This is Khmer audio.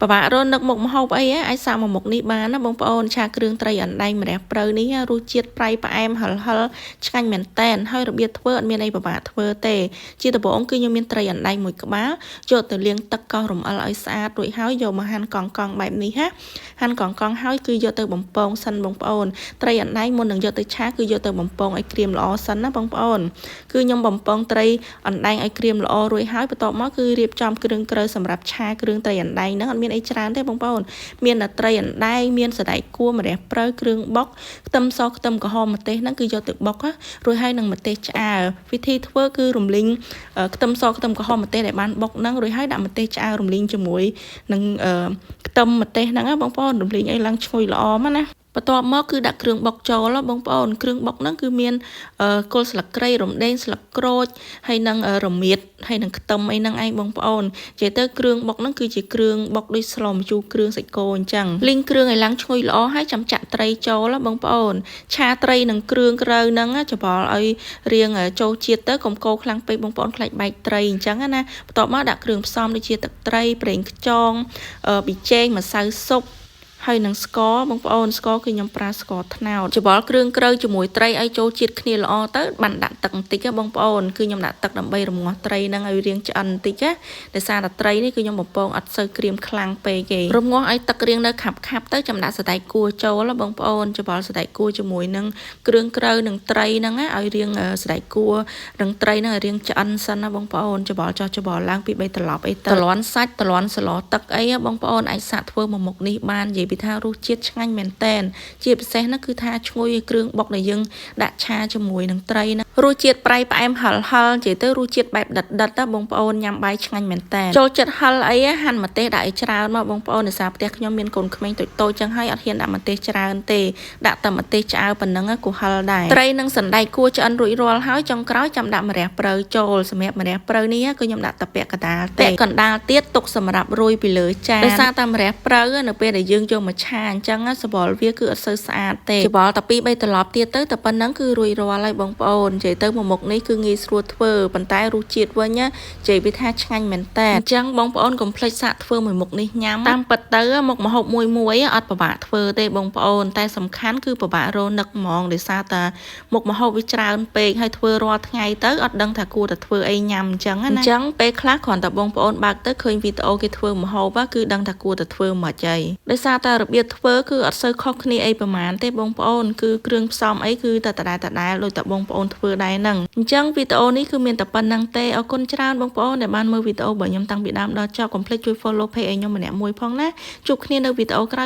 ពិបាករកនឹកមុខម្ហូបអីអាចសាកមកមុខនេះបានណាបងប្អូនឆាគ្រឿងត្រីអណ្ដែងម្រះព្រៅនេះរសជាតិប្រៃផ្អែមហឹរហឹរឆ្ងាញ់មែនតែនហើយរបៀបធ្វើអត់មានអីពិបាកធ្វើទេជាដំបូងគឺខ្ញុំមានត្រីអណ្ដែងមួយក្បាលយកទៅលាងទឹកកោសរំអិលឲ្យស្អាតរួចហើយយកមកហាន់កង់កង់បែបនេះណាហាន់កង់កង់ហើយគឺយកទៅបំពងសិនបងប្អូនត្រីអណ្ដែងមុននឹងយកទៅឆាគឺយកទៅបំពងឲ្យក្រៀមល្អសិនណាបងប្អូនគឺខ្ញុំបំពងត្រីអណ្ដែងឲ្យក្រៀមល្អរួចហើយបន្ទាប់មកគឺរៀបចំគ្រឿងក្រៅសម្រាប់ឆាគ្រឿងត្រីអណ្ដែងហ្នឹងអត់មានអីច្រើនទេបងប្អូនមានតែត្រីអណ្ដែងមានសណ្តែកគួរម្រះព្រៅគ្រឿងបុកខ្ទឹមសខ្ទឹមក្រហមម្ទេសហ្នឹងគឺយកទៅបុករួចហើយនឹងម្ទេសឆ្អើរវិធីធ្វើគឺរំលីងខ្ទឹមសខ្ទឹមក្រហមម្ទេសដែលបានបុកហ្នឹងរួចហើយដាក់ម្ទេសឆ្អើររំលីងជាមួយនឹងខ្ទឹមម្ទេសហ្នឹងណាបងប្អូនរំលីងឲ្យឡើងឈ្ងុយល្អមកណាបន្ទាប់មកគឺដាក់គ្រឿងបុកចូលបងប្អូនគ្រឿងបុកហ្នឹងគឺមានគល់ស្លឹកគ្រៃរំដេងស្លឹកក្រូចហើយនឹងរមៀតហើយនឹងខ្ទឹមអីហ្នឹងឯងបងប្អូននិយាយទៅគ្រឿងបុកហ្នឹងគឺជាគ្រឿងបុកដូចស្លម្ជូរគ្រឿងសាច់គោអញ្ចឹងលីងគ្រឿងឲ្យឡើងឈ្ងុយល្អហើយចាំចាក់ត្រីចូលបងប្អូនឆាត្រីនឹងគ្រឿងក្រៅហ្នឹងច្បល់ឲ្យរៀងចូលជាតិទៅកុំកូរខ្លាំងពេកបងប្អូនខ្លាចបែកត្រីអញ្ចឹងណាបន្ទាប់មកដាក់គ្រឿងផ្សំដូចជាទឹកត្រីប្រេងខ្យងប៊ីចេងម្សៅស៊ុបហើយនឹងស្ករបងប្អូនស្ករគឺខ្ញុំប្រើស្ករត្នោតច្បល់គ្រឿងក្រៅជាមួយត្រីឲ្យចូលជាតិគ្នាល្អទៅបានដាក់ទឹកបន្តិចបងប្អូនគឺខ្ញុំដាក់ទឹកដើម្បីរងាស់ត្រីហ្នឹងឲ្យរាងឆ្អិនបន្តិចណាដោយសារតែត្រីនេះគឺខ្ញុំបំពងអត់សូវក្រៀមខ្លាំងពេកទេរងាស់ឲ្យទឹករាងនៅខាប់ខាប់ទៅចាំដាក់សណ្តែកគួរចូលបងប្អូនច្បល់សណ្តែកគួរជាមួយនឹងគ្រឿងក្រៅនឹងត្រីហ្នឹងឲ្យរាងសណ្តែកគួរនឹងត្រីហ្នឹងឲ្យរាងឆ្អិនសិនណាបងប្អូនច្បល់ចោះច្បល់ឡើងពី3ត្រឡប់អីទៅតលន់សាច់តលន់សឡទឹកអីបងប្អូនអាចសាកធ្វើមួយមុខនេះបាននិយាយពីថារសជាតិឆ្ងាញ់មែនតែនជាពិសេសនោះគឺថាឈ្ងុយគ្រឿងបុកដែលយើងដាក់ឆាជាមួយនឹងត្រីណារសជាតិប្រៃផ្អែមហឹរហឹរនិយាយទៅរសជាតិបែបដិតដិតណាបងប្អូនញ៉ាំបាយឆ្ងាញ់មែនតែនចូលចិត្តហឹរអីហាន់ម្ទេសដាក់ឲ្យច្រើនមកបងប្អូនដោយសារផ្ទះខ្ញុំមានកូនក្មេងតូចតូចចឹងហើយអត់ហ៊ានដាក់ម្ទេសច្រើនទេដាក់តែម្ទេសឆ្អើប៉ុណ្ណឹងក៏ហឹរដែរត្រីនិងសណ្តែកគួរឆ្អិនរួចរាល់ហើយចុងក្រោយចាំដាក់ម្រះព្រៅចូលសម្រាប់ម្រះព្រៅនេះគឺខ្ញុំដាក់តែពាក់កណ្ដាលទេពាក់កណ្ដាលទៀតទុកសម្រាប់រោយពីលើចានដោយសារតែម្រះព្រៅនៅពេលដែលយើងយកមកឆាអញ្ចឹងសបល់វាគឺអត់សូវស្អាតទេច្បល់តែ2 3ត្រឡប់ទៀតទៅតែប៉ុណ្្នឹងគឺរួចរាល់ហើយបងប្អូននិយាយទៅមួយមុខនេះគឺងាយស្រួលធ្វើប៉ុន្តែរសជាតិវិញនិយាយវាថាឆ្ងាញ់មែនតើអញ្ចឹងបងប្អូនកុំភ្លេចសាកធ្វើមួយមុខនេះញ៉ាំតាមពិតទៅមុខម្ហូបមួយមួយអត់ពិបាកធ្វើទេបងប្អូនតែសំខាន់គឺពិបាករនឹកហ្មងដោយសារតែមុខម្ហូបវាច្រើនពេកហើយធ្វើរាល់ថ្ងៃទៅអត់ដឹងថាគួរតែធ្វើអីញ៉ាំអញ្ចឹងណាអញ្ចឹងពេលខ្លះគ្រាន់តែបងប្អូនបើកទៅឃើញវីដេអូគេធ្វើម្ហូបគឺដឹងថាគួរតែធ្វើមិនអីដោយសារតែរបៀបធ្វើគឺអត់សូវខុសគ្នាអីប្រហែលទេបងប្អូនគឺគ្រឿងផ្សំអីគឺតែដដែលដដែលដូចតែបងប្អូនធ្វើដែរហ្នឹងអញ្ចឹងវីដេអូនេះគឺមានតែប៉ុណ្្នឹងទេអរគុណច្រើនបងប្អូនដែលបានមើលវីដេអូរបស់ខ្ញុំតាំងពីដើមដល់ចប់កុំភ្លេចជួយ follow page ឲ្យខ្ញុំម្នាក់មួយផងណាជួបគ្នានៅវីដេអូក្រោយ។